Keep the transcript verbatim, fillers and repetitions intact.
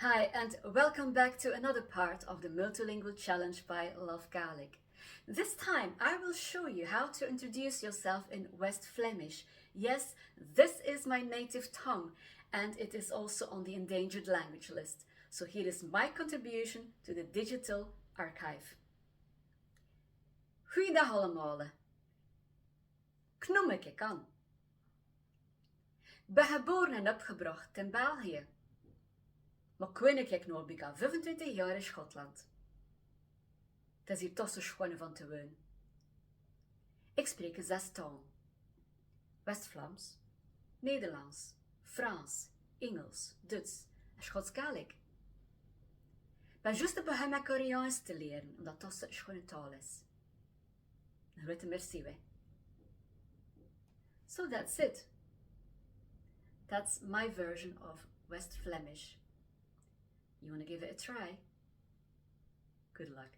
Hi, and welcome back to another part of the multilingual challenge by Love Gaelic. This time, I will show you how to introduce yourself in West Flemish. Yes, this is my native tongue, and it is also on the endangered language list. So here is my contribution to the digital archive. Goeiedag allemaol. Knomme ke kan. Geboren en opgebrocht in België. Mer ik woon al bika viefentwintig jaor in Sjotland. 't Is hie tosse sjoon wan te woon. Ik spreek zes taol. West-Vlaams, Nederlands, Frans, Engels, Duits en Schots Gaelic. Ik bin zjus bezig óm Koreaans te liere, omdat dat zo'n sjoon taol is. Groete merci, hè. So that's it. That's my version of West Flemish. You wanna give it a try? Good luck.